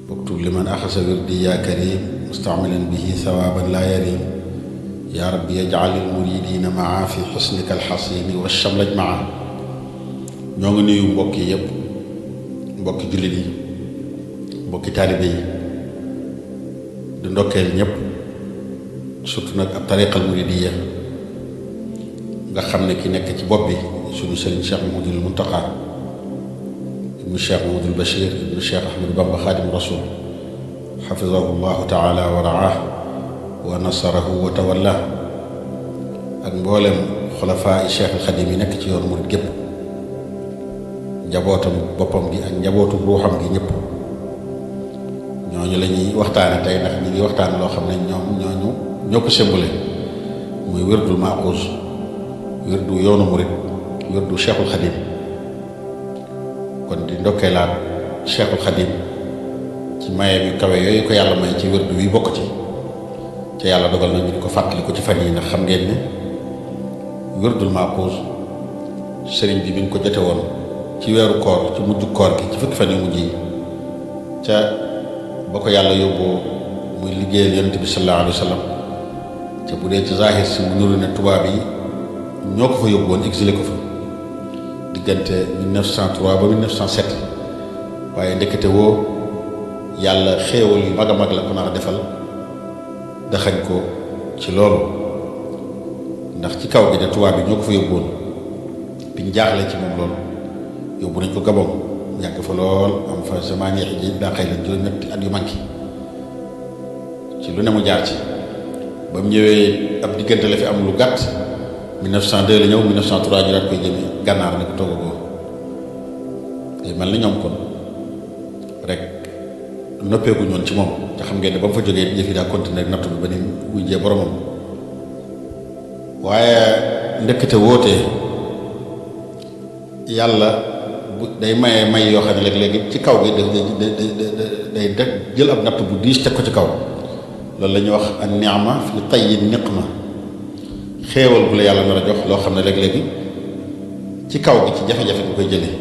واكتب لمن أخذ وردي يا كريم مستعملا به ثوابا لا يريم يا رب يجعل المريدين معا في حسنك الحصين والشمل اجمعا. ñoo ngi nuyu mbokk yi yëpp mbokki jullit yi mbokki taalibe yi di ndokkeel ñëpp surtout nag ab tariqal muridiyya nga xam ne ki nekk ci bopp bi suñu sëriñ Cheikh Mouhamadoul Mountakha ibnu Cheikh Mouhamadoul Bachir ibnu Cheikh Ahmadou Bamba Xaadim Rasul xafidahu llahu taala wa raah wa nasarahu wa tawalla ak mboolem xulafaa i Cheikh al Xadim yi nekk ci yoonu murid gépp njabootam boppam gi ak njabootu ruuxam gi ñëpp ñooñu la ñuy waxtaane tey ndax ñu ngi waxtaane loo xam ne ñoo ko sembule muy wérdul maaxuus wérdu yoonu murid wérdu Cheikhul Xadim kon di ndokkeelaat Cheikhul Xadim ci maye yu kawe yooyu ko yàlla may ci wérdu wi bokk ci ca yàlla dogal na ñu di ko fàttali ko ci fan yi ndax xam ngeen ne wérdul maaxuus sëriñ bi mi ngi ko jote woon ci weeru koor ci mujj koor gi ci fukki fan yu mujj yi ca ba ko yàlla yóbboo muy liggéeyal yonent bi sallallahu alayhi wa sallam ca bu dee ci zahir si mu nuru ne tubaab yi ñoo ko fa yóbbu woon exilé ko fa diggante 1903 ba 1907 waaye ndekete woo yàlla xéewal yu mag a mag la ko nar a defal daxañ ko ci loolu ndax ci kaw gi de tubaab yi ñoo ko fa yóbbu woon biñ jaaxle ci moom loolu yóbbu nañ ko Gabon yàgg fa lool am fa sama ñeexi ji daa xëy la juróom-ñetti at yu manqué ci lu ne mu jaar ci ba mu ñëwee ab diggante la fi am lu gàtt 1902 la ñëw 1903 ñu daal koy jëme gànnaar ne ko toogagoo day mel ni ñoom kon rek noppeeguñ woon ci moom te xam ngeen ne ba mu fa jógee yëf yi daa continuer nattu bi ba ni wujjee boromam waaye ndëkkate wootee yàlla bu day maye may yoo xam ne léeg-léegi ci kaw gi day jël ab natt bu diis teg ko ci kaw loolu la ñuy wax an ni'ma fi tayyi niqma xéewal bu la yàlla nar a jox loo xam ne léeg-léegi ci kaw gi ci jafe-jafe bu koy jëlee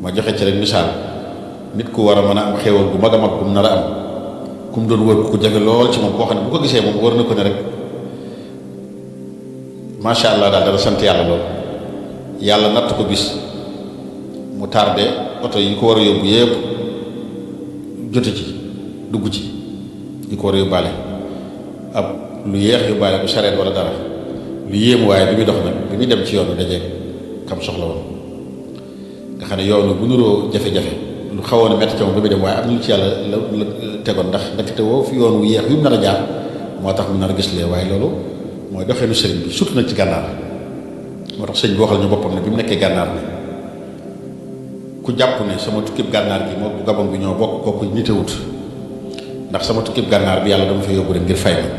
ma joxe ci rek misaal nit ku war a mën a am xéewal bu mag a mag bu mu nar a am ku mu doon wër ku jafe lool ci moom koo xam ne bu ko gisee moom war na ko ne rek macha allah daal dana sant yàlla lool yàlla natt ko bis mu tardé oto yi ko war a yóbbu yëpp jote ci dugg ci yi ko war a yóbbaale ab lu yéex yóbbaale bu sareet wala dara lu yéemu waaye bi muy dox nag bi muy dem ci yoon bi dajee kam soxla woon nga xam ne yoonu bu nuroo jafe-jafe lu xawoon a metti ci moom bi muy dem waaye am na lu ci yàlla la tegoon ndax ndekete woo fi yoon wu yéex yu mu nar a jaar moo tax mu nar a gis lee waaye loolu mooy doxeenu sëriñ bi surtout nag ci gànnaar moo tax sëñ bi waxal ñu boppam ne bi mu nekkee gànnaar ne ku jàpp ne sama tukkib gànnaar gi moo bu Gabon bi ñoo bokk kooku nitewut ndax sama tukkib gànnaar bi yàlla dama fa yóbbu rek ngir fay ma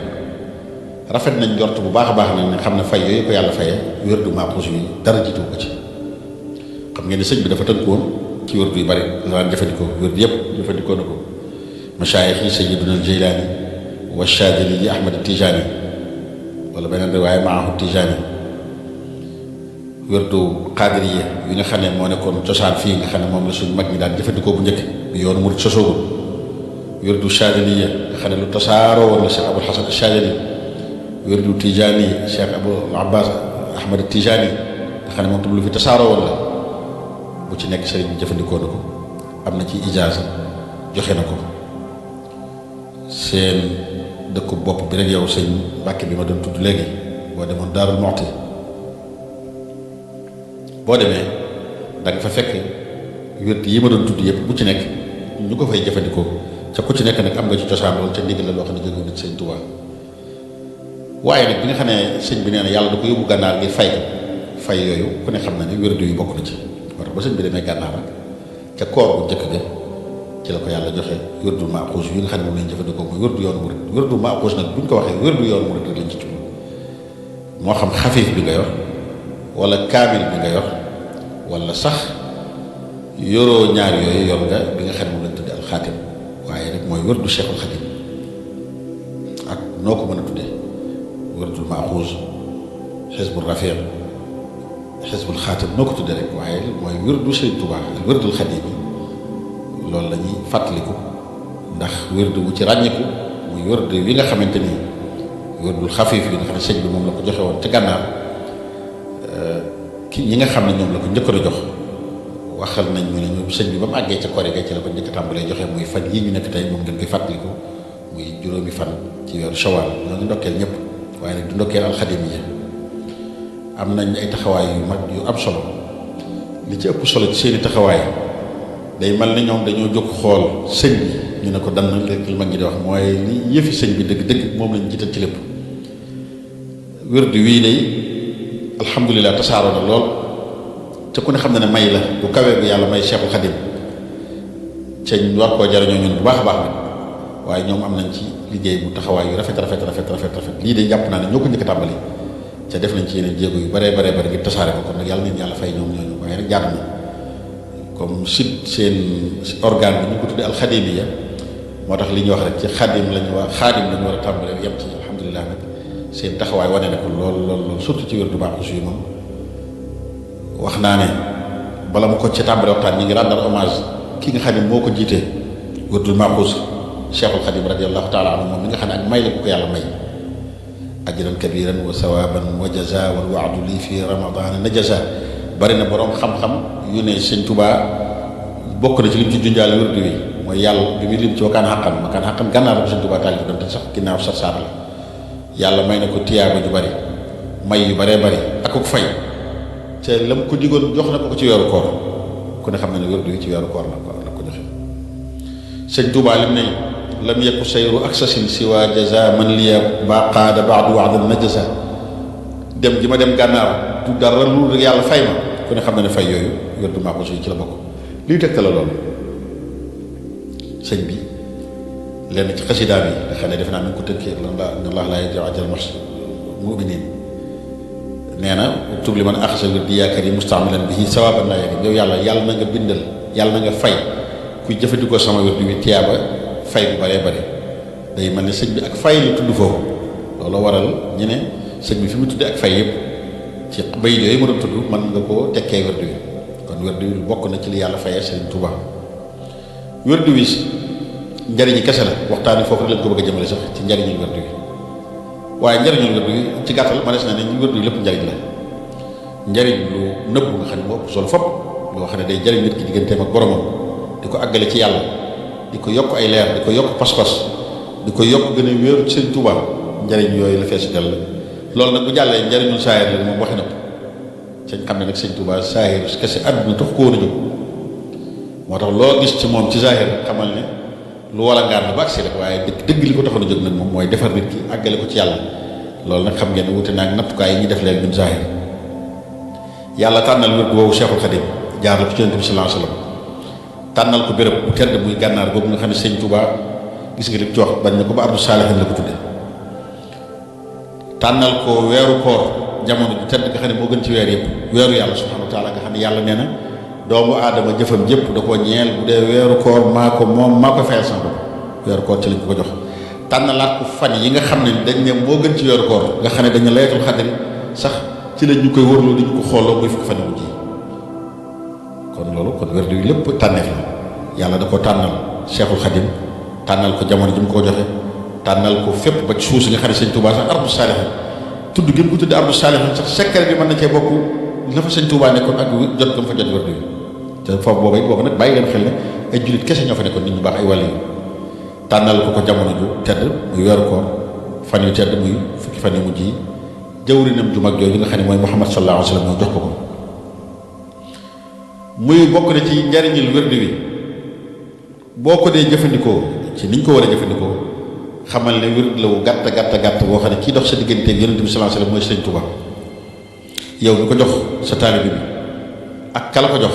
rafet nañ njort bu baax a baax nag ne xam ne fay yooyu ko yàlla faye wérdu maaxuus yi dara jiitu ko ci xam ngeen ne sëñ bi dafa tënk woon ci wérdu yu bari la daan jëfandikoo wérdu yëpp jëfandikoo na ko machaayix yi sayyiduna al Jaylaani wa Shaadili yi Ahmad Tijaani wala beneen riwaaya maahu Tijaani wérdu xaadiriya yi nga xam ne moo nekkoon cosaan fii nga xam ne moom la suñu mag ñi daan jëfandikoo bu njëkk bi yoonu murid sosoogul wérdu Shaadiliya nga xam ne lu tasaaroo woon la Cheikh Abul Hasan Shaadili wérdu Tijaani Cheikh Abul Abbas Ahmad Tijaani nga xam ne moom tam lu fi tasaaroo woon la bu ci nekk sëriñ bi jëfandikoo na ko am na ci ijaaza joxe na ko seen dëkku bopp bi rek yow sëñ Mbàkke bi ma doon tudd léegi boo demoon Daarul Muxti boo demee da nga fa fekk wér yi ma doon tudd yëpp bu ci nekk ñu ko fay jëfandikoo ca ku ci nekk nag am nga ci cosaan loolu ca ndigal la loo xam ne jóge na ci sëñ Tuubaa waaye nag bi nga xam ne sëñ bi nee na yàlla da ko yóbbu gànnaar ngir fay yooyu ku ne xam na ne wérdu yu bokk na ci moo tax ba sëñ bi demee gànnaar ca koor bu njëkk ga ci la ko yàlla joxe wérdul maaxuus yi nga xam ne moom lañ jëfandikoo mooy wérdu yoonu murid wérdul maaxuus nag buñ ko waxee wérdu yoonu murid rek lañ ci jublu moo xam xafiif bi nga yor wala kaamil bi nga yor wala sax yoroo ñaar yooyu yor nga bi nga xam ne moom lañ tudde alxaatim waaye rek mooy wérdu Cheikhul Xadim ak noo ko mën a tuddee wérdul maaxuus xisbul rafiq xisbul xaatim noo ko tuddee rek waaye mooy wérdu Sëriñ Tuubaa ak wérdul Xadim yi loolu la ñuy fàttaliku ndax wérdu wu ci ràññiku muy wérdu wi nga xamante ni wérdul xafiif yi nga xam ne sëñ bi moom la ko joxe woon ca gànnaar ñi nga xam ne ñoom la ko njëkkoon a jox waxal nañ ñu ne ñoom sëñ bi ba mu àggee ca kori ga ci la ko njëkk a tàmbalee joxe muy fan yii ñu nekk tey moom ngeen koy fàttaliku muy juróomi fan ci weeru shawal ñoo ngi ndokkeel ñëpp waaye nag du ndokkeel alxadimiya am nañ ay taxawaay yu mag yu am solo li ci ëpp solo ci seeni taxawaay day mel ni ñoom dañoo jóg xool sëñ bi ñu ne ko dann léegi li mag ñi di wax mooy li yëfi sëñ bi dëgg-dëgg moom lañ jiital ci lépp wérdu wii day alhamdulilah tasaaroo na lool te ku ne xam na ne may la bu kawee bu yàlla may Cheikhul Khadim ca ñu war koo jariñoo ñun bu baax a baax nag waaye ñoom am nañ ci liggéey bu taxawaay yu rafet lii de jàpp naa ne ñoo ko njëkk a tàmbali ca def nañ ci yeneen jéego yu bare ngir tasaare ko kon nag yàlla neen yàlla fay ñoom ñooñu waaye nag jaadu na comme seen organe bi ñu ko tuddee alxadimiya moo tax li ñuy wax rek ci xaadim lañu war a tàmbale yem ci alhamdulilah nag seen taxawaay wane na ko lool surtout ci wér du baax aussi moom wax naa ne bala ma ko ci tàmbale waxtaan ñi ngi rendre hommage ki nga xam ne moo ko jiitee wérdul maaxuus Cheikhul Khadim radiallahu taala anhu moom mi nga xam ne ak may la ko yàlla may ajran kabiran wa sawaban wa jaza wal waadu lii fi ramadana na jaza bari na boroom xam-xam yu ne sëñ Tuubaa bokk na ci lim ci junjaal wérdu wi mooy yàlla bi muy lim ci wakaan xaqan gànnaar la ko sëñ Tuubaa taalif doon te sax ginnaaw saar la yàlla may na ko tiyaaba ju bari may yu baree bari ak ko fay te la mu ko digoon jox na ko ci weeru koor ku ne xam ne wérdu wi ci weeru koor la ko joxe sëñ Tuubaa lim ne lam yakku sayru aksasin siwa jaza man liya ba qaada baadu waxdan najaza dem gi ma dem gànnaar du dara lu rek yàlla fay ma ku ne xam ne fay yooyu wérdu maaxuus yi ci la bokk liy tegtal la loolu sëñ bi lenn ci xasidaam yi nga xam ne defe naa nañ ko tënkee lan la laa yaj'alu ajral mu'minin nee na uktub li man axasa wirdi yaakaar yi mustaamilan bihi sawaban laa yarim yow yàlla na nga bindal yàlla na nga fay kuy jëfandikoo sama wirdu bi tiyaaba fay bu baree bare day mel ne sëñ bi ak fay la tudd foofu loolu waral ñu ne sëñ bi fi mu tuddee ak fay yëpp ci bay yooyu ma doon tudd mën nga koo tekkee wérdu wi kon wérdu wi bokk na ci li yàlla fayee Sëriñ Tuubaa wérdu wi njariñi kese la waxtaani foofu rek lañ ko bëgg a jëmale sax ci njariñul wérdu wi waaye njariñul wérdu wi ci gàttal ma des na ne ñu wérdu wi lépp njariñ la njariñ lu nëbbu nga xam ne moo ëpp solo fopp loo xam ne day jariñ nit ki digganteem ak boromam di ko àggale ci yàlla di ko yokk ay leer di ko yokk pas-pas di ko yokk gën a wéeru ci Sëriñ Tuubaa njariñ yooyu la fees dell loolu nag bu jàllee njariñul saahir la moom waxi nopp sañ xam ne nag Sëriñ Tuubaa saahir kese àdduna tax ko woon a jóg moo tax loo gis ci moom ci saahir xamal ne lu war a ngaan la ba agsi rek waaye dëgg li ko taxoon a jóg nag moom mooy defar nit ki àggale ko ci yàlla loolu nag xam ngeen ne wute naag nattukaay yi ñuy def leen ñun saahir yàlla tànnal wér woowu Cheikhul Khadim jaar la ko ci Yonent bi sallallahu alayhi wasallam tànnal ko béréb bu tedd muy gànnaar boobu nga xam ne Sëriñ Tuubaa gis nga li ci wax bañ na ko ba Abdou Saalihin la ko tudde tànnal ko weeru koor jamono ju tedd nga xam ne moo gën ci weer yëpp weeru yàlla subhanahu wa taala nga xam ne yàlla nee na doomu aadama jëfam jëpp da koo ñeel bu dee weeru koor maa ko fayal sama bopp weeru koor ci lañ ko jox tànnalaat ko fan yi nga xam ne dañ ne moo gën ci weeru koor nga xam ne dañu laylatul xadr sax ci lañ ñu koy wërloo di ñu ko xooloo muy fukki fan yu mujj yi kon loolu kon wérdu wi lépp tànneef la yàlla da ko tànnal Cheikhul Khadim tànnal ko jamono ji mu ko joxe tànnal ko fépp ba ci suuf si nga xam ne Sëñ Tuubaa sax ardu saalihin tudd gi mu ko tudd ardu saalihin sax secret bi mën na cee bokk la fa Sëñ Tuubaa nekkoon ak jot ga mu fa jot wérdu wi te foofu boobu nag bàyyi leen xel ne ay jullit kese ñoo fa nekkoon nit ñu baax ay wàll yi tànnal ko jamono ju tedd muy weeru koor fan yu tedd muy fukki fan yu mujj yi jawrinam ju mag jooju nga xam ne mooy Muhammad sallallahu alayhi wa sallam moo jox ko muy bokk na ci njariñul wérdu wi boo ko dee jëfandikoo ci niñ ko war a jëfandikoo xamal ne wérdu la wu gàtt boo xam ne kii dox sa digganteeg Yonent bi sallallahu alayhi wa sallam mooy Sëriñ Tuubaa yow mi ko jox sa taalibe bi ak kala ko jox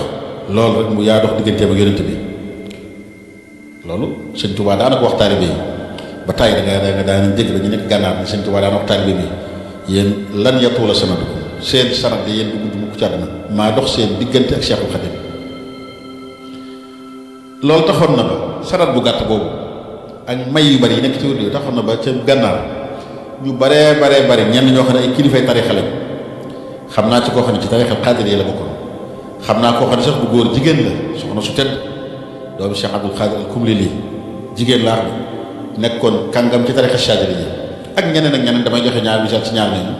loolu rek mu yaa dox digganteem ak Yonent bi loolu Sëriñ Tuubaa daana ko wax taalibe yi ba tàyyi da nga daanañ dégg ba ñu nekk gànnaar ni Sëriñ Tuubaa daana wax taalibe bi yéen lan yatuula sanadukum seen sanad yéen du gudd mukk ci àdduna maa dox seen diggante ak Cheikhul Khadim loolu taxoon na ba sanad bu gàtt boobu ak may yu bari yi nekk ci wérdu yi taxoon na ba ca gànnaar ñu baree ñenn ñoo xam ne ay kilifay tarixa lañ xam naa ci koo xam ne ci tarixal xaadir yi la bokkoon xam naa koo xam ne sax bu góor jigéen la soxna su tedd doomu Cheikh Abdul Xaadir al Kumlili jigéen laa xam nekkoon kàngam ci tariqa Chadili ak ñeneen damay joxe ñaar misaal ci ñaar ñooñu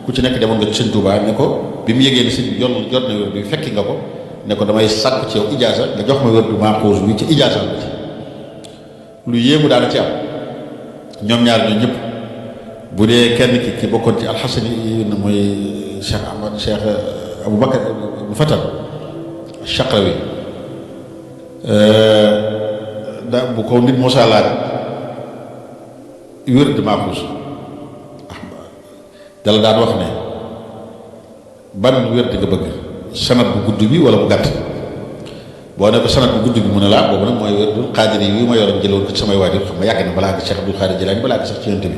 ku ci nekk demoon nga ci sëñ Tuubaa ne ko bi mu yëgee ne sëñ bi jot na wér bi fekki nga ko ne ko damay sàkk ci yow ijaasa nga jox ma wér du maaxuus wi ci ijaasa bi ci lu yéemu daana ci am ñoom ñaar ñoo ñëpp bu dee kenn ki bokkoon ci alxasan yi na mooy Cheikh Abou Bakar bu Fatal Chaqrawi da bu ko nit Moussa laaj wér de maaxuus dala daan wax ne ban wér di nga bëgg sanat bu gudd bi wala bu gàtt boo ne ko sanat bu gudd bi mu ne laa boobu nag mooy wérdul xaadir yi ma yoroon jëloon ko ci samay waajur xam nga yàgg na balaa ak Cheikh Abdul Xaadir Jilaani balaa ak sax ci yonent bi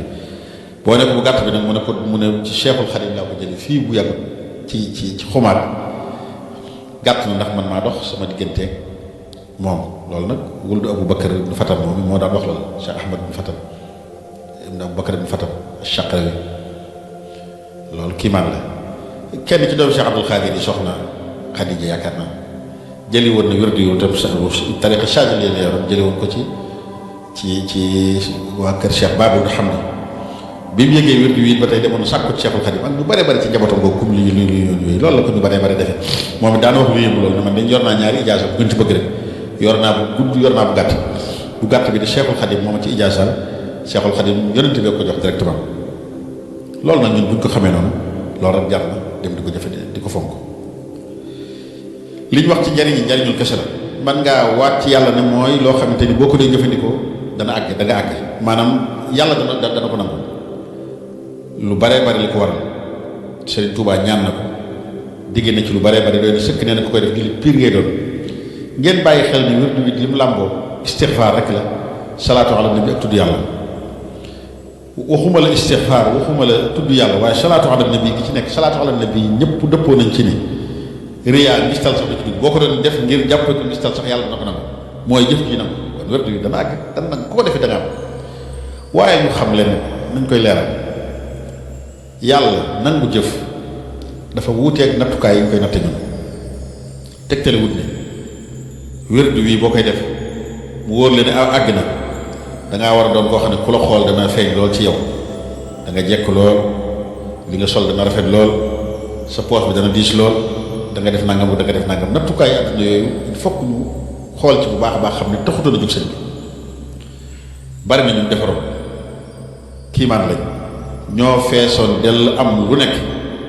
boo ne ko bu gàtt bi nag mu ne ci Cheikhul Xadim laa ko jële fii bu yàgg ci xumaat gàtt na ndax man maa dox sama digganteeg moom loolu nag wuldu Abu Bakar ibn Fatam moom moo daan wax loolu Cheikh Ahmad ibn Fatam ibn Abu Bakar ibn Fatam Chaqrawi loolu kiimaan la kenn ci doomu Cheikh Abdul Xaadir yi soxna Xadija yaakaar naa jëli woon na wérdu yu tam tariqa Chadili la yoroon jëli woon ko ci waa kër Cheikh Babou nga xam ne bi mu yëgee wérdu yi ba tey demoon sàkku ci Cheikhul Xadim ak ñu bare bare ci njabootam boobu comme li yooyu loolu la ko ñu bare bare defee moom it daana wax lu yëngu loolu ne man dañ yor naa ñaari ijaasa bu gën ci bëgg rek yor naa bu gudd yor naa bu gàtt bi di Cheikhul Xadim moom ci ijaasal Cheikhul Xadim yonente bi ko jox directement loolu nag ñun buñ ko xamee noonu loolu rek jar na dem di ko jëfe di ko fonk li ñu wax ci njariñul kese la man ngaa waat ci yàlla ne mooy loo xamante ni boo ko dee jëfandikoo dana àgg da nga àgg maanaam yàlla dana ko nangu lu baree bari li ko waral Serigne Touba ñaan na ko digg na ci lu baree bari doy na sëkk nee na ko koy def jullit piir ngay doon ngeen bàyyi xel ni wérdu bi li mu làmboo istixfaar rek la salaatu ala nabi ak tudd yàlla waxuma la istixfaar waxuma la tudd yàlla waaye salaatu ala nabi gi ci nekk salaatu ala nabi ñëpp dëppoo nañ ci ni riyaa ngistal sax da ci dugg boo ko doon def ngir jàppee ko ngistal sax yàlla dana ko nangu mooy jëf ji nangu kon wérdu bi dana àgg dana nangu ku ko defee da nga am waaye ñu xam leen nañ koy leeral yàlla nangu jëf dafa wuuteeg nattukaay yi ñu koy natte ñun tegtale wut ne wérdu wi boo koy def mu wóor leen ne àgg na dangaa war a doon koo xam ne ku la xool dana feeñ lool ci yow da nga jekk lool li nga sol dana rafet lool sa poos bi dana diis lool da nga def nangam da nga def nangam nattukaay àdduna yooyu il faut que ñu xool ci bu baax a baax xam ne taxutoon a jóg sëñ bi bari na ñun defaroon kiimaan lañ ñoo feesoon dell am lu nekk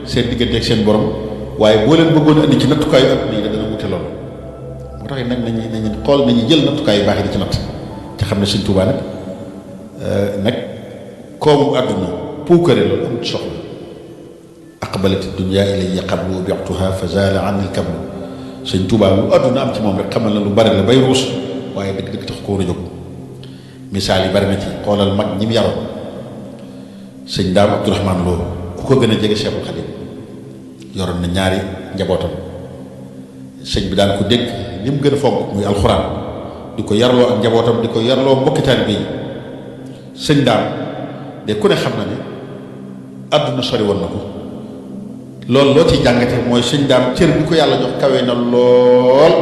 seen diggante ak seen borom waaye boo leen bëggoon andi ci nattukaayu àdduna yi dana wute lool moo tax nag nañu xool nañu jël nattukaay yu baax yi di ci natt te xam ne Sëñ Tuubaa nag koomu àdduna puukare loolu amul soxla aqbalati dunya ilayya qablu bi'tuha fa zaala anni al-kablu Sëñ Tuubaa lu àdduna am ci moom rek xamal na lu bari la bay ruus waaye dëgg tax ko war a jóg misaal yi bari na ci xoolal mag ñi mu yaroon sëñ Daam Abdourahmane Lo ku ko gën a jege Cheikhul Khadim yoroon na ñaari njabootam sëñ bi daan ko dégg li mu gën a fonk muy alxuraan di ko yarloo ak njabootam di ko yarloo mbokki taalibe yi sëñ Daam de ku ne xam na ne àdduna sori woon na ko loolu loo ciy jàngate mooy sëñ Daam cër bi ko yàlla jox kawe na lool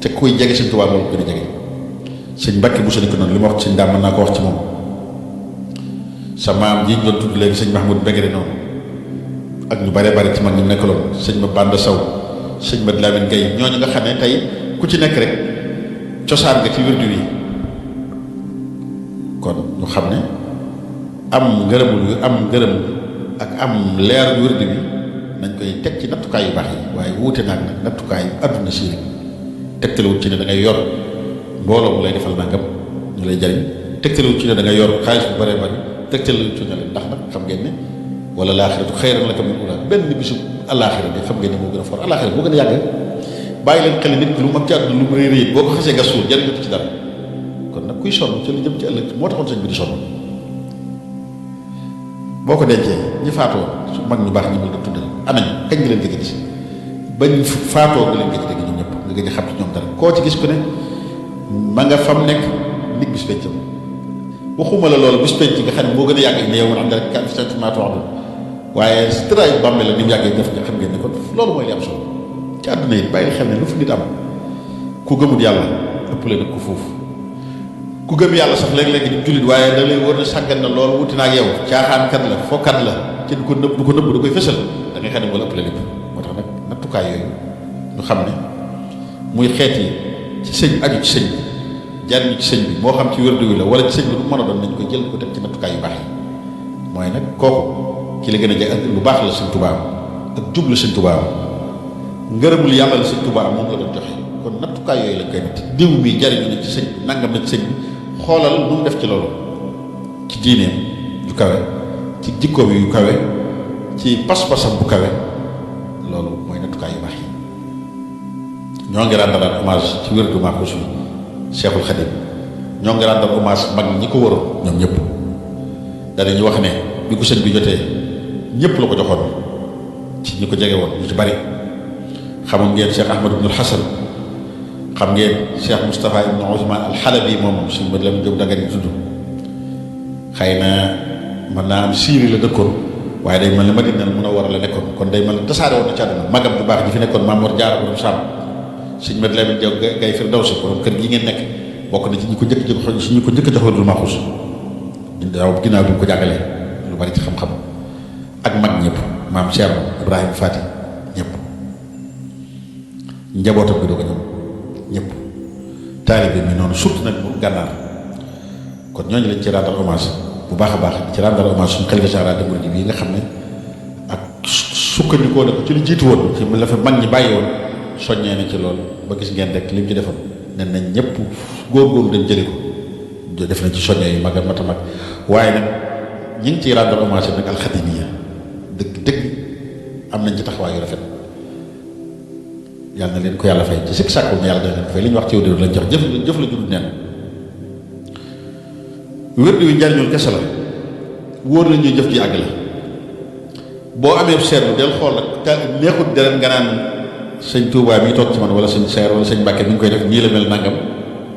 te kuy jege sëñ Tuubaa loolu gën a jege sëñ Mbàkke bu ko noonu li ma wax sëñ Daam mën naa ko wax ci moom sa maam ji ñu doon tudd léegi sëñ Mahmoud Mbegere noonu ak ñu bare bare ci mag ñu nekkaloon sëñ ma Banda Saw sëñ ma Lamine Gueye ñooñu nga xam ne tey ku ci nekk rek cosaan nga ci wirdu wi kon ñu xam ne am ngërëm ak am leer wirdu wi nañ koy teg ci nattukaay yu baax yi waaye wuute naag nag nattukaay yu àdduna si tegtalewut ci ne da ngay yor mbooloo mu lay defal nangam ñu lay jariñ tegtalewut ci ne da ngay yor xaalis bu bare bari tegtalewut ci ne ndax nag xam ngeen ne wala laaxiratu xayran laka min uulaa benn bisu alaaxira bi xam ngeen ne moo gën a for alaaxira moo gën a yàgg bàyyi leen xel nit ki lu mu am ci àdduna lu mu rëy boo ko xasee gas suul jariñatu ci dara kon nag kuy sonn ci lu jëm ci ëllëg moo taxoon sëñ bi di sonn boo ko dencee ñi faatoo su mag ñu baax ñi mën a tuddal anañu kañ nga leen gëj a gis bañ faatoo nga leen gëj a dégg ñoom ñëpp nga gëj a xam ci ñoom dara koo ci gis ku ne ma nga fam nekk nit bis pencam waxuma la loolu bis penc nga xam ne moo gën a yàgg ne yow man am nga rek certainement wax waaye tëraayu bàmmeel la ni mu yàggee def nga xam ngeen ne kon loolu mooy li am solo ci àdduna yi bàyyi xel ne lu fi nit am ku gëmut yàlla ëppale na ko foofu ku gëm yàlla sax léeg-léeg di jullit waaye da lay wër na sàggan na loolu wuti naa ak yow caaxaankat la fookat la ci du ko nëbb da koy fësal da ngay xam ne wala ëppale lépp moo tax nag nattukaay yooyu ñu xam ne muy xeet yi ci sëñ aju ci sëñ bi jariñu ci sëñ bi moo xam ci wérdu wi la wala ci sëñ bi du mën a doon nañ koy jël ko teg ci nattukaay yu baax yi mooy nag kooku ki la gën a jeg ak lu baax la sëñ Tuubaa ak jub la sëñ Tuubaa ngërëmul yàlla la sëñ Tuubaa moom la doon joxe kon nattukaay yooyu lañ koy natt diw mi jariñu na ci sëñ bi nangam na ci sëñ bi xoolal lu mu def ci loolu ci diineem yu kawe ci jikkoom yu kawe ci pas-pasam bu kawe loolu mooy nattukaay yu baax yi ñoo ngi rendre hommage ci wérdu Maaxuus Cheikhul Khadim ñoo ngi rendre hommage mag ñi ko waroon ñoom ñëpp danañu wax ne bi ko sëñ bi jotee ñëpp la ko joxoon ci ñi ko jege woon ñu ci bari xamoon ngeen Cheikh Ahmad ibnul Hasan xam ngeen Cheikh Moustapha ibnu Ousmane al-Halabi moom suñu bët la mu jëm da nga di tudd xëy na mën naa am Syrie la dëkkoon waaye day mel ne Madina mun a war a la nekkoon kon day mel ne tasaare woon na ci àdduna magam bu baax ji fi nekkoon Maam Mor Jaara borom Sàmm suñu bët la mu jëm gay Firdawsi borom kër gi ngeen nekk bokk na ci ñi ko njëkk a jox Wérdul Maaxuus daaw ginnaaw bi mu ko jàngalee lu bari ci xam-xam ak mag ñëpp maam Cheikh Ibrahima Fati ñëpp njabootam bi doo ko ñëpp taalibe mi noonu surtout nag bu gànnaar kon ñooñu lañ ci rendre hommage bu baax a baax ci rendre hommage suñu xalifa général des mourides bii nga xam ne ak sukkandikoo na ko ci lu jiitu woon ci la fa mag ñi bàyyi woon soññee na ci loolu ba gis ngeen rek li mu ci defoon ne nañ ñëpp góorgóorlu dem jëli ko def nañ ci soññee yu mag a mat a mag waaye nag ñi ngi ciy rendre hommage nag alxadimiya dëgg am nañ ci taxawaay yu rafet yàlla na leen ko yàlla fay ci sikk sàkku ne yàlla dana leen ko fay li ñu wax ci yow lañ jox jëf la judul neen wérdu wi njariñul kese la wóor la ñuy jëf ji àgg la boo amee seetlu del xool nag te neexut deret nga naan sëñ Touba mi toog ci man wala sëñ Seer wala sëñ Mbàkke mi ngi koy def nii la mel nangam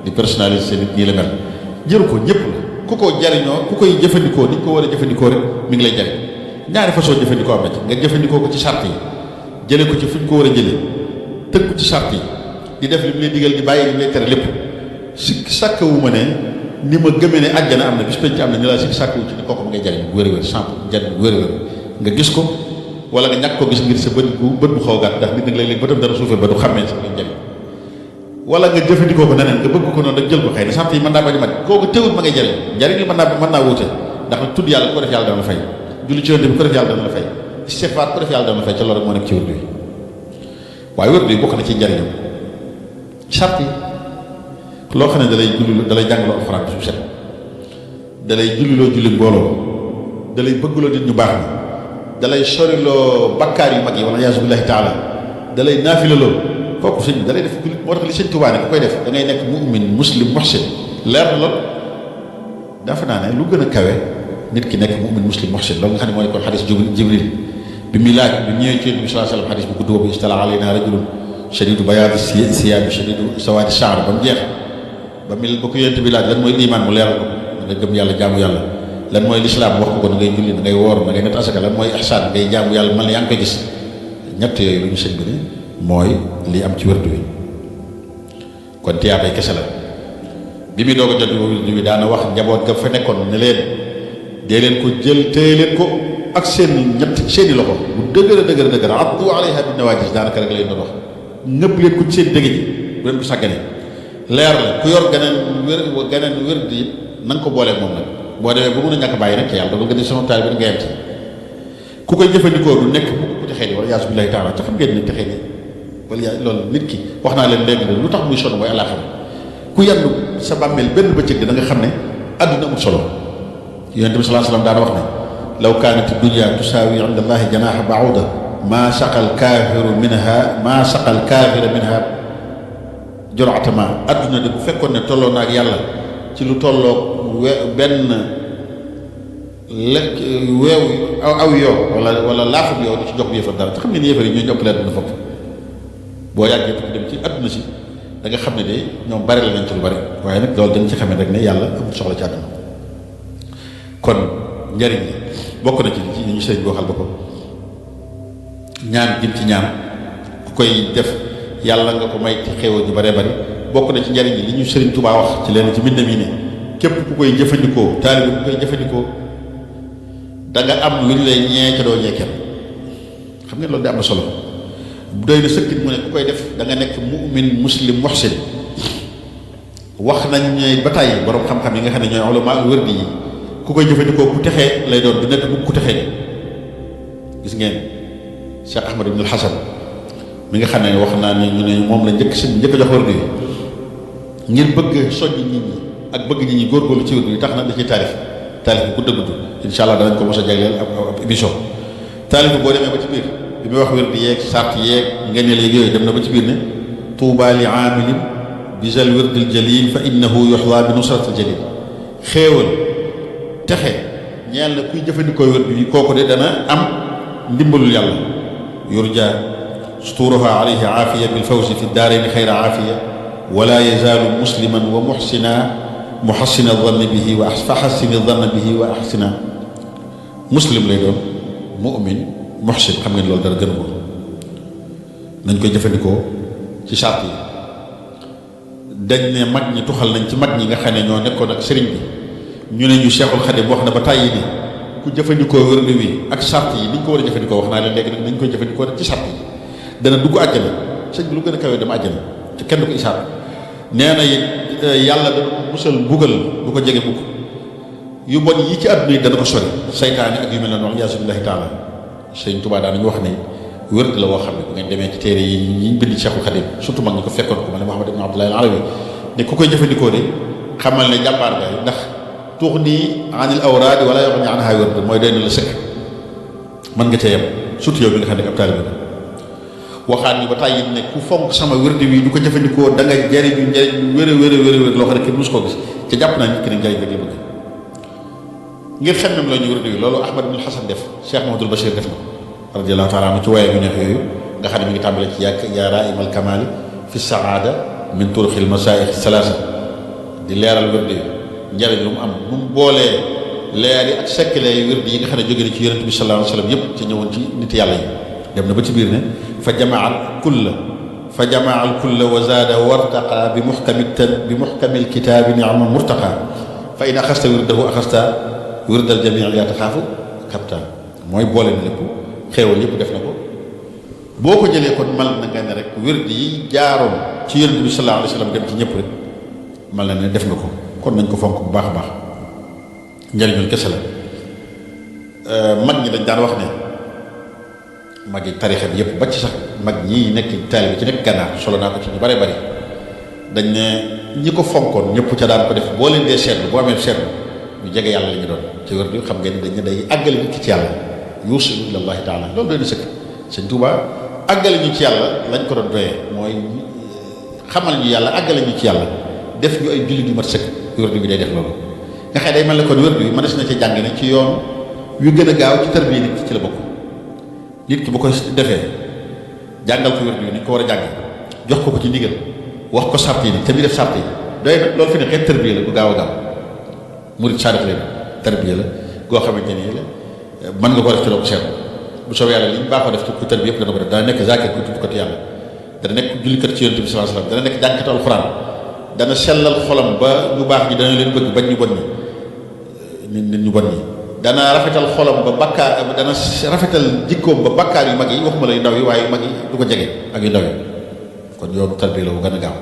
di personnaliser nit nii la mel jëru ko ñëpp la ku ko jariñoo ku koy jëfandikoo ni ko war a jëfandikoo rek mi ngi lay jariñ ñaari façon jëfandikoo am na ci nga jëfandikoo ko ci sart yi jële ko ci fu ñu ko war a jëlee tënk ko ci sart yi di def li mu lay digal di bàyyi li mu lay tere lépp si sàkkawu ma ne ni ma gëmee ne àjjana am na bis penc am na ñu laa si sàkkawu ci ne kooku ma ngay jariñ bu wér-wér samp jariñ bu wér-wér nga gis ko wala nga ñàkk ko gis ngir sa bët bu xaw gàtt ndax nit nag léeg-léeg bëtam dara suufee ba du xàmmee sax luñ jariñ wala nga jëfandikoo ko neneen nga bëgg ko noonu rek jël ko xëy na sant yi mën naa bañ a mat kooku teewul ma ngay jariñ njariñ li mën naa wuute ndax nag tudd yàlla ku ko def yàlla dana la fay julli ci yonent bi ko def yàlla dana la fay istighfar ko def yàlla dana la fay ca loolu rek moo nekk ci wérdu yi waaye wérdu yi bokk na ci njariñam sart yi loo xam ne dalay jàngaloo alxuraan su set dalay julliloo julli mbooloo dalay bëggloo nit ñu baax ni dalay soriloo bakkaar yu mag yi wala yaasu billahi taala dalay naafilaloo kooku sëñ bi dalay def jullit moo tax li sëñ Tuubaa ne ku koy def da ngay nekk mu'min muslim muhsin leer na lool dafa naa ne lu gën a kawe nit ki nekk mu'min muslim muhsin loolu nga xam ne moo nekkoon xadis Jibril bi muy laaj bi ñëwee ci Yonent bi sallallahu alayhi wasallam xadis bu gudd boobu istala alayna rajulun shadidu bayaadi siyaabi shadidu sawaadi sha'r ba mu jeex ba ko Yonent bi laaj lan mooy iman mu leeral ko nga gëm yàlla jaamu yàlla lan mooy lislaam wax ko na ngay julli na ngay woor na ngay net asaka lan mooy ihsaan ngay jaamu yàlla man la yaa ngi koy gis ñett yooyu lu ñu sëñ bi ne mooy li am ci wérdu wi kon tiyaabay kese la bi muy doog a jot wérdu wi daana wax njaboot ga fa nekkoon ne leen dee leen ko jël téye leen ko ak seen seeni loxo bu dëgër addu alayha bin nawaajis daanaka rek lay doon wax nëbb leen ko ci seen dëgg ji bu leen ko sàggane leer la ku yor ganeen wér di na nga ko booleeg moom nag boo demee ba mun a ñàkk bàyyi nag te yàlla dogal nga di sama taal bi nga yem ci ku koy jëfandikoo du nekk ku texee di wala yaasu billahi taala te xam ngeen ne texee di wala loolu nit ki wax naa leen léegi lu tax muy sonn mooy àllaaxira ku yandu sa bàmmeel benn bëccëg di da nga xam ne àdduna amul solo yonent bi sallallahu alayhi wasallam daana wax ne law kaanat dunya tusaawi inda allahi janaaha ba'uda maa saqal kaafiru minha jur'ata ma àdduna de bu fekkoon ne tolloo na ak yàlla ci lu tolloo benn lekk weew aw yoo wala laafub yoo di ci jox bi yëfar dara te xam ne ni yëfar yi ñoo ñëpp leen dina fopp boo yàggee tukki dem ci àdduna si da nga xam ne de ñoom bari la nañ ci lu bari waaye nag loolu dañ ci xamee rek ne yàlla amul soxla ci àdduna kon njariñ li bokk na ci ñu sëriñ bi waxal ba ko ñaan gim ci ñaan ku koy def yàlla nga ko may ci xéewal ju baree bari bokk na ci njariñ li ñu Sëriñ Tuubaa wax ci leen ci mbindam yi ne képp ku koy jëfandikoo taalibe ku koy jëfandikoo da nga am lu ñu lay ñee ca doo ñee kenn xam ngeen loolu de am na solo doy na sëkkit mu ne ku koy def da nga nekk mu'min muslim muhsin wax nañ ñooy ba tàyyi borom xam-xam yi nga xam ne ñooy ulama wërdi yi ku koy jëfandikoo ku texee lay doon du nekk ku texee gis ngeen Cheikh Ahmad ibn al-Hasan mi nga xam ne wax naa ne ñu ne moom la njëkk a jox wërdi yi ngir bëgg soññ nit ñi ak bëgg nit ñi góorgóorlu ci wërdi yi tax na da ciy taalif bu gudd insha allah danañ ko mos a jagleel ab émission taalif boo demee ba ci biir bi muy wax wërdi yeeg sart yeeg ngeneel yeeg yooyu dem na ba ci biir ne tuuba li aamilin bijal wirdil jalil fa innahu yuxla bi nusratil jalil xéewal texe ñeel na kuy jëfandikoo wërdi yi kooku de dana am ndimbalul yàlla yurja suturuha alayhi aafiya bil fawzi fi daarayni xayra aafiya wala yazaalu musliman wa muxsina zanni bihi wa fa xassini zanna bihi wa axsina muslim lay doon mu'min muxsin xam ngeen loolu dara gën a ko nañ koy jëfandikoo ci sart yi dañ ne mag ñi tuxal nañ ci mag ñi nga xam ne ñoo nekkoon ak sëriñ bi ñu ne ñu Cheikhul Khadim wax na ba tàyyi ni ku jëfandikoo wërd wi ak sart yi ni ñu ko war a jëfandikoo wax naa leen léegi nag nañ koy jëfandikoo rek ci sart yi dana dugg àjjana sëñ bi lu gën a kawee dem àjjana te kenn du ko isaab nee na it yàlla dana ko musal mbugal du ko jege mukk yu bon yi ci àdduna yi dana ko sori saytaane ak yu mel noonu yaasu billahi taala sëñ Tuubaa daa nañu wax ne wërd la woo xam ne bu ngeen demee ci téere yi ñu bind Cheikhul Khadim surtout mag ñi ko fekkoon ko ma ne Muhammad ibn Abdullah al-Alawi ne ku koy jëfandikoo de xamal ne jàmbaar nga ndax tuux nii anil awraadi wala yox ni anha wërd mooy doy na la sëkk mën nga cee yem surtout yow bi nga xam ne ab taalibe waxaat ni ba tàyyi ne ku fonk sama wërd wi du ko jëfandikoo da nga jariñu njariñ wér loo xam ne kenn mus koo gis ca jàpp naa nit ki ne njariñ rek la bëgg ngir xemmem la ñu wërd wi loolu Ahmad ibn Hasan def Cheikh Mahamadul Bachir def na ko radiyallahu taala anhu ci waaye yu neex yooyu nga xam ne mi ngi tàmbale ci yaa raimal kamali fi saada min turuxil masaayix salaasa di leeral wërd yi njariñ lu mu am nu mu boolee leer yi ak sekkalee wërd yi nga xam ne jóge na ci yonent bi sallallahu alayhi wa sallam yëpp ci ñëwoon ci nit yàlla yi dem na ba ci biir ne fa jamaa al kulla wa zaada wartaqa bi muxkamil kitaabi ni'ma murtaqa fa in axasta wirdahu axasta wirdal jamii yaa taxaafu kapta mooy boole na lépp xéewal yëpp def na ko boo ko jëlee kon mal na nga ne rek wird yi jaaroon ci yonent bi sallallahu alayhi wa sallam dem ci ñëpp rek mal na ne def nga ko kon nañ ko fonk bu baax a baax njëriñul kese la mag ñi dañ daan wax ne mag yi tarixa bi yëpp ba ci sax mag ñii nekk taalibe ci nekk gànnaar solo naa ko ci ñu bare bari dañ ne ñi ko fonkoon ñëpp ca daan ko def boo leen dee seetlu boo amee seetlu ñu jege yàlla la ñu doon ci wér di xam ngeen dañ ne day àggale nit ki ci yàlla yuusilu ilallahi taala loolu doy na sëkk sëñ Tuubaa àggale ñu ci yàlla lañ ko doon doyee mooy xamal ñu yàlla àggale ñu ci yàlla def ñu ay jullit yu mat sëkk wér bi day def loolu nga xam day mel ne kon wér bi mënees na ci jàng ne ci yoon yu gën a gaaw ci tarbiya nit ki ci la bokk nit ki bu ko defee jàngal ko wér bi ni ko war a jàng jox ko ci ndigal wax ko sart yi ni te muy def sart yi doy na loolu fi ne xeet tarbiya la bu gaaw a gaaw murid saadix la tarbiya la goo xamante ni la mën nga ko def ci doo ko seet bu soobee yàlla li ñu baaxoo def ci ku tarbiya yëpp dana ko def dana nekk zakir ku tudd ko ci yàlla dana nekk jullikat ci yonent bi sallallahu alayhi wasallam dana nekk jàngkatu alxuraan dana sellal xolam ba ñu baax ñi dana leen bëgg bañ ñu bon ñi nit ñu bon ñi dana rafetal xolam ba bakkaar dana rafetal jikkoom ba bakkaar yu mag yi waxuma la yu ndaw yi waaye yu mag yi du ko jege ak yu ndaw yi kon yoonu tarbiya la bu gën a gaaw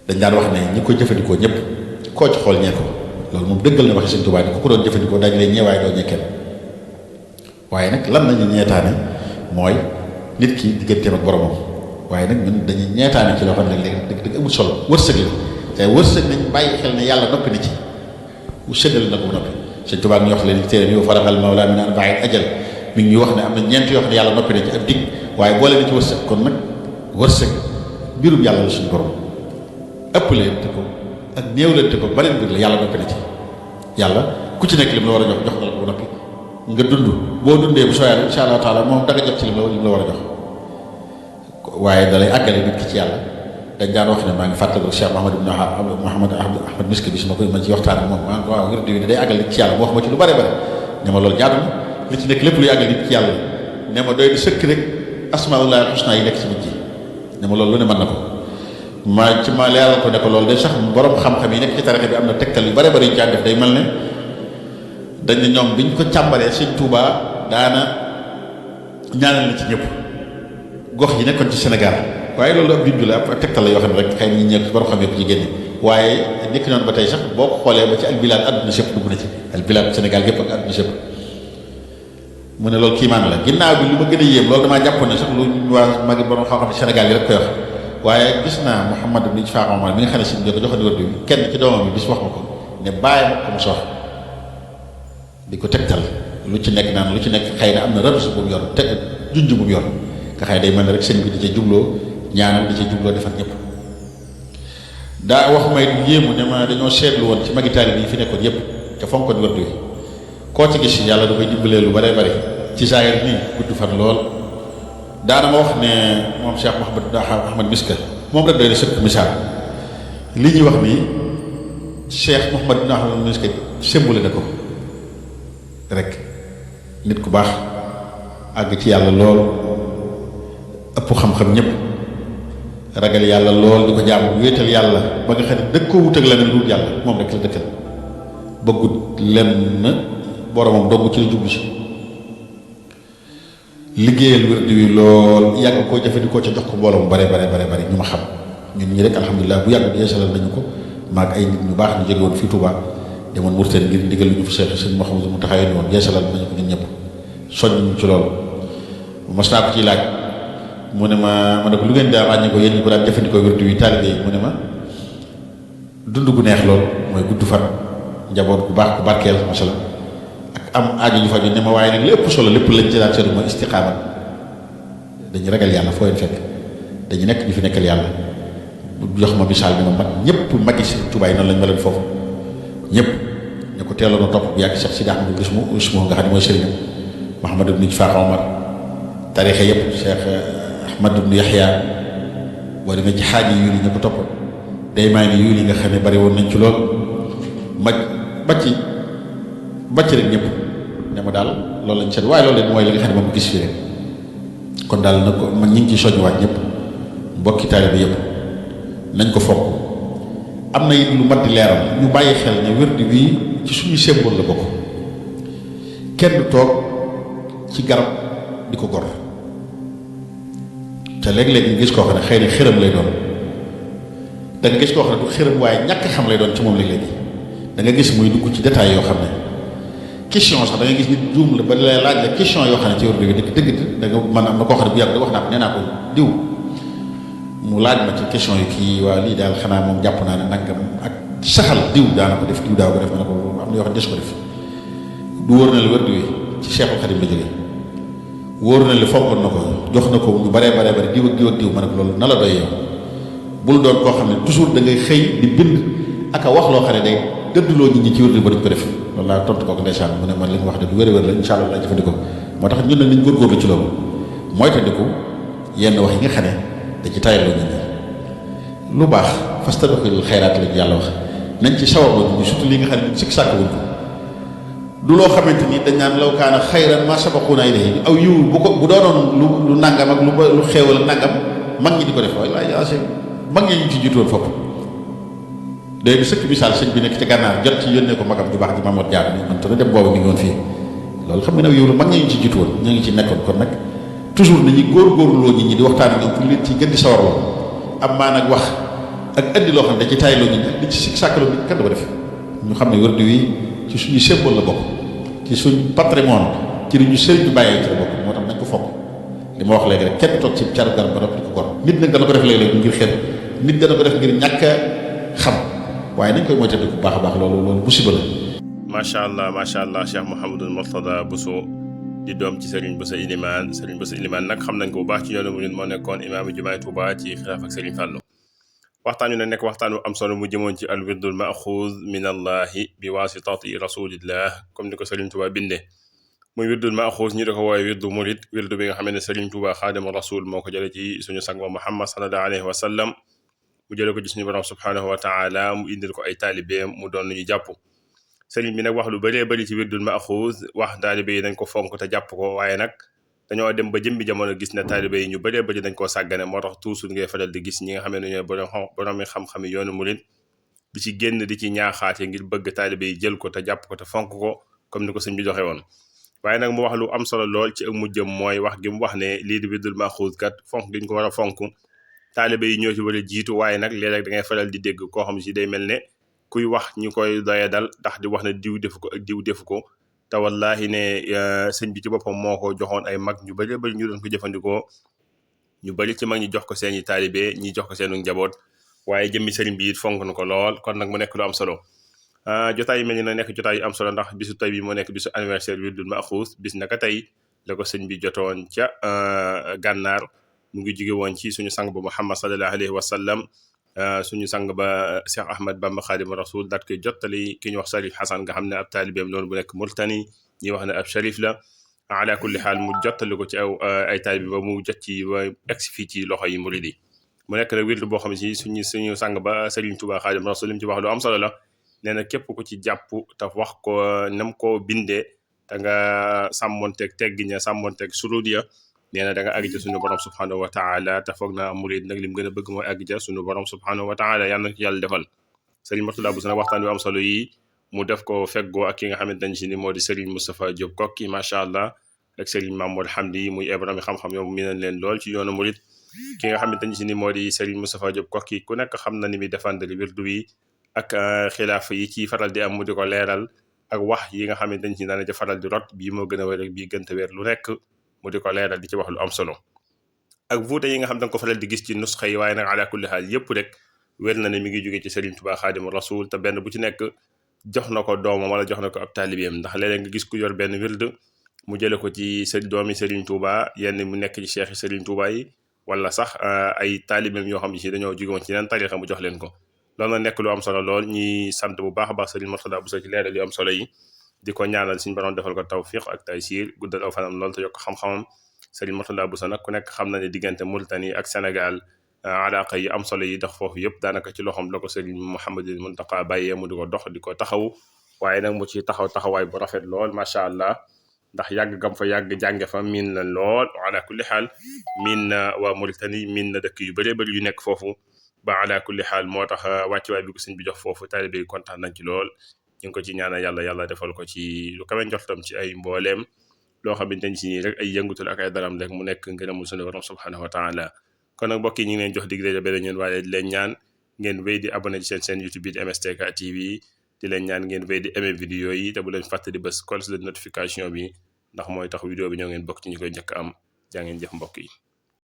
dañ daan wax ne ñi koy jëfandikoo ñëpp koo ci xool ñee ko loolu moom dëggal na waxi Sëñ Tuubaa ni ko doon jëfandikoo dañu lay ñeewaay doo ñekkeel waaye nag lan lañu ñeetaane mooy nit ki digganteem ak boromam waaye nag ñun dañuy ñeetaane ci loo xam ne léegi dëgg amul solo wërsëg la te wërsëg nañ bàyyi xel ne yàlla noppi na ci bu séddal na ko noppi Sëñ Tuubaa ñu wax leen téere bi wa faraxal mawla min arba'in ajal mi ngi ñu wax ne am na ñeent yoo xam ne yàlla noppi na ci ab dig waaye boole na ci wërsëg kon nag wërsëg mbirum yàlla la suñu borom ëpp leen te ko ak néew leen te ko beneen mbir la yàlla noppi na ci yàlla ku ci nekk lim la war a jox jox na la ko noppi nga dund boo dundee bu soo yàlla insha allah taala moom danga jot ci lim la war a jox waaye dalay àggale nit ki ci yàlla dañ daan wax ne maa ngi fàttaliku Cheikh Mouhamad Ahmad Miski bi su ma koy mën ci waxtaan ak moom maa ngi waaw wirdu wi day àggale nit ci yàlla mu wax ma ci lu bare bare ne ma loolu jaadu na li ci nekk lépp luy àggale nit ci yàlla ne ma doy di sëkk rek asmaullahi al husna yi nekk ci nit ji ne ma loolu lu ne mën na ko ma leeral ko ne ko loolu de sax borom xam-xam yi nekk ci tarixa bi am na tegtal yu bare bari yu caa def day mel ne dañ ne ñoom biñ ko càmbaree sëñ Touba daana ñaanal na ci ñëpp gox yi nekkoon ci Sénégal waaye loolu ab junj la ab tegtal la yoo xam ne rek xëy na ñi ñëpp borom xam yëpp ci génne waaye nekk noonu ba tey sax boo ko xoolee ba ci albilaad àdduna sépp dugg na ci albilaad Sénégal gépp ak àdduna sépp mu ne loolu kiimaan la ginnaaw bi lu ma gën a yéem loolu damaa jàppoon ne sax lu waa magi borom xam-xam Sénégal yi rek koy wax waaye gis naa Mouhamad ibn Ishaq Omar mi nga xam ne si ko joxandi wërdu bi kenn ci doomam bi bis wax ma ko ne bàyyi ma ko mu sox di ko tegtal lu ci nekk naan lu ci nekk xëy na am na rëbs bu mu yor te junj bu mu yor nga xëy day mel ne rek sëñ bi di ca jubloo ñaanal di ca jubloo defar ñëpp daa wax may yéemu ne ma dañoo seetlu woon ci magi taalibe yi fi nekkoon yëpp te fonkoon wërdu wi koo ci gis yàlla da koy dimbalee lu bare bare ci saayir nii gudd fan lool daana ma wax ne moom Cheikh Mouhamad Miska moom rek doy na sëkk misaal li ñuy wax nii Cheikh Mouhamad Miska sembule na ko rek nit ku baax àgg ci yàlla lool ëpp xam-xam ñëpp ragal yàlla lool di ko jaamu wéetal yàlla ba nga xam ne dëkk ko wut ak leneen lu dul yàlla moom rek la dëkkal bëggut lenn boromam dogg ci la jublu si liggéeyal wérdi wi lool yàgg koo jëfandikoo ca jox ko mbooloo mu bare ñu ma xam ñun ñi rek alhamdulilah bu yàgg yeesalal nañu ko maag ay nit ñu baax ñu jóge woon fii Touba demoon Mourtane ngir ndigal lu ñu fi seex sëñ Mouhamadou mu taxawee ni woon yeesalal nañu ko ñun ñëpp soññ ñu ci loolu mos naa ko ciy laaj mu ne ma ne ko lu ngeen daa ràññee ko yéen ñi ko daan jëfandikoo wérdi wi taalibe yi mu ne ma dund gu neex lool mooy gudd fan njaboot bu baax ku barkeel masala ak am aajo ñu fa ñu ne ma waaye nag lépp solo lépp lañ ci daan seetlu mooy istiqaama dañu ragal yàlla foo leen fekk dañu nekk ñu fi nekkal yàlla jox ma misaal ne ma mag ñëpp magi si tubaay noonu lañ meloon foofu ñëpp ñu ko teeloon a topp bu yàgg Cheikh Sidi Ahmadou Ismu nga xam ne mooy sëriñam Mouhamad ibn Ishaq Omar tarixa yëpp Cheikh Ahmad ibn Yahya boo demee ci xaaj yi ñu ko topp day may ni yu nga xam ne bari woon nañ ci lool bàcc rek ñëpp ne ma daal loolu lañ seet waaye loolu leen mooy li nga xam ne moom gis fi rek kon daal na ko man ñu ngi ciy soññiwaat ñëpp mbokki taalibe yëpp nañ ko fonk am na it lu mat di leeral ñu bàyyi xel ne wérdi bii ci suñu symbole la bokk kenn du toog ci garab di ko gor te léeg-léeg nga gis koo xam ne xëy na xërëm lay doon da nga gis koo xam ne du xërëm waaye ñàkk xam lay doon ci moom léeg-léegi da nga gis muy dugg ci détails yoo xam ne question sax da nga gis nit juum la ba lay laaj la question yoo xam ne ci wérdi bi dëgg da nga man am na koo xam ne bu yàgg da wax naa ko nee naa ko diw mu laaj ma ci question yi kii waa lii daal xanaa moom jàpp naa ne nangam ak saxal diw daana ko def diw daaw ko def ma ne ko am na yoo xam ne des ko def du wóor na la wérdi wi ci Cheikhul Khadim la jógee wóor na li fonkoon na ko jox na ko ñu bare diw ak diw ma ne ko loolu na la doy yow bul doon koo xam ne toujours da ngay xëy di bind ak a wax loo xam ne day dëdduloo nit ñi ci wérdi ba duñ ko def loolu laa tontu kooku ndeysaan mu ne man li nga wax de du wér la incha allah laa jëfandikoo moo tax ñun nag nañ góorgóorlu ci loolu mooy tandiku yenn wax yi nga xam ne da ci tayaloo nit ñi lu baax fastabiqul xayraat la ñu yàlla wax nañ ci sawarloo nit ñi surtout li nga xam ne sikk sàkk wuñ ko du loo xamante ni dañ naan law kaana xayran ma sabaquna ilayhi aw yiw bu doonoon lu nangam ak lu xéewal nangam mag ñi di ko def waaye mag ñi ñu ci jiitoon fopp léegi sëkk misaal sëñ bi nekk ci gànnaar jot ci yónnee ko magam ju baax ji Mamadou Diar mi man te dem boobu mi ngi woon fii loolu xam nga ne yow mag ñi ñu ci jiitu woon ñu ngi ci nekkoon kon nag toujours nañu góorgóorloo nit ñi di waxtaan ak ñoom pour leen ci gën di sawarloo am maa nag wax ak andi loo xam ne da ci tayloo nit ñi di ci sàkkaloo nit kenn du ko def ñu xam ne wérdu wi ci suñu symbole la bokk ci suñ patrimoine ci li ñu sëriñ bi bàyyee ci la bokk moo tax nañ ko fonk li ma wax léegi rek kenn toog ci caru garab ba di ko gor nit nag dana ko def léeg-léeg ngir xel nit dana ko def ngir ñàkk a xam waaye nañ koy moytandiku bu baax a baax loolu musiba la. macha allah Cheikh Mouhamadul Mourtada Bousso di doom ci Serigne Bousso Ilimane nag xam nañ ko bu baax ci yoonu murid moo nekkoon imaamu jumaay Touba ci xilaaf ak Serigne Fallou waxtaan wi ne nekk waxtaan wu am solo mu jëmoon ci al wirdul maxuuz min allahi bi waasitati rasulillah comme ni ko Serigne Touba bindee muy wirdul maxuuz ñu da ko woowee wirdu murid wirdu bi nga xam ne Serigne Touba xaadimu rasul moo ko jële ci suñu sang wa Muhammad sallallahu alayhi wa sallam mu jële ko ci suñu borom subhanahu wa taala mu indil ko ay taalibeem mu doon lu ñu jàpp sëriñ bi nag wax lu bëree bëri ci wirdul maxuuz wax taalibe yi dañ ko fonk te jàpp ko waaye nag dañoo dem ba jëmbi jamono gis ne taalibe yi ñu bëree bëri dañ koo sàggane moo tax toujours ngay faral di gis ñi nga xam ne ñooy borom xam-xam yi yoonu murid di ci génn di ci ñaaxaate ngir bëgg taalibe yi jël ko te jàpp ko te fonk ko comme ni ko sëñ bi joxe woon. waaye nag mu wax lu am solo lool ci ak mujjëm mooy wax gi mu wax ne lii di wirdul maxuus kat fonk gi ñu ko war a fonk taalibe yi ñoo ci war a jiitu waaye nag léeg-léeg da ngay faral di dégg koo xam si day mel ne kuy wax ñu koy doye dal ndax di wax ne diw defu ko ak diw defu ko te wallahi ne sëñ bi ci boppam moo ko joxoon ay mag ñu bari bari ñu doon ko jëfandikoo ñu bari ci mag ñi jox ko seeni taalibe ñi jox ko seenu njaboot waaye jëmmi sëriñ bi it fonk na ko lool kon nag mu nekk lu am solo. jotaay yu mel ni na nekk jotaay yu am solo ndax bisu tey bi moo nekk bisu anniversaire wirdul maxuus bis naka tey la ko sëñ bi jotoon ca gànnaar mu ngi jóge woon ci suñu sang ba Muhammad sallallahu alayhi wa sallam suñu sang ba Cheikh Ahmad Bamba Xaadimu Rasul daat koy jottali ki ñu wax Sharif Hasan nga xam ne ab taalibeem loolu bu nekk Murtani ñi wax ne ab sharif la ala kulli xaal mu jottali ko ci ay taalibe ba mu jot ci ba egsi fii ci loxo yi murid yi mu nekk nag wird boo xam ne si suñu sang ba Serigne Touba Xaadimu Rasul lim ci wax lu am solo la nee na képp ku ci jàpp te wax ko nam ko bindee te nga sàmmonteeg teggiña sàmmonteeg surud ya nee na da nga àgg ca suñu borom subhanahu wa taala te foog naa murid nag lim gën a bëgg mooy àgg ca suñu borom subhanahu wa taala yàlla na ko yàlla defal Serigne Mourtada Bousso nag waxtaan wi am solo yi mu def ko feggoo ak ki nga xamante ne si ni moo di Serigne Moustapha Diop Kokki macha allah ak Serigne Mamour Hamdi muy Ibrahima xam-xam yow mi nañ leen lool ci yoonu murid ki nga xamante ne si ni moo di Serigne Moustapha Diop Kokki ku nekk xam na ni muy défendre wirdu wi ak xilaaf yi ci faral di am mu di ko leeral ak wax yi nga xamante ne si daana ci faral di rot bii moo gën a wér ak bii gënta wér lu nekk mu di ko leeral di ci wax lu am solo ak vuute yi nga xam da nga ko faral di gis ci nusxa yi waaye nag ala kulli xaal yépp rek wér na ne mi ngi jóge ci Serigne Touba Xaadimu Rasul te benn bu ci nekk jox na ko doomam wala jox na ko ab taalibeem ndax léeg-léeg nga gis ku yor benn wird mu jële ko ci doomi Serigne Touba yenn mu nekk ci cheikh Serigne Touba yi wala sax ay taalibeem yoo xam ne si dañoo jóge woon ci yeneen tarixa mu jox leen ko loolu na nekk lu am solo lool ñuy sant bu baax a baax Serigne Mourtada Bousso ci leeral yu am solo yi di ko ñaanal suñu borom defal ko tawfiq ak taysiir guddal aw fanam lool te yokk xam-xamam Serigne Mourtada Bousso nag ku nekk xam na ne diggante Mauritanie ak Sénégal alaaka yi am solo yi dox foofu yëpp daanaka ci loxoom la ko Serigne Mouhamadul Muntaqa bàyyee mu di ko dox di ko taxaw waaye nag mu ci taxawaay bu rafet lool macha allah ndax yàgg gam fa yàgg jànge fa miin na lool ala kulli xaal miin na waa Mauritanie miin na dëkk yu bëree bëri yu nekk foofu ba ala kulli xaal moo tax wàccuwaay bi ko sëñ bi jox foofu taalibe yi kontaan nañ ci lool ñu ngi ko ci ñaanal yàlla defal ko ci lu kawe njortam ci ay mbooleem loo xamante ni si nii rek ay yëngutul ak ay daram rek mu nekk ngërëmul sunu borom subhanahu wa taala kon nag mbokk yi ñu ngi leen jox dig daje beneen yoon waaye di leen ñaan ngeen wéy di abonné ci seen YouTube bi di MSTK TV di leen ñaan ngeen wéy di aimer vidéo yi te bu leen fàtte di bës cloche de notification bi ndax mooy tax vidéo bi ñoo ngeen bokk ci ñu koy njëkk am jaa ngeen jëf mbokk yi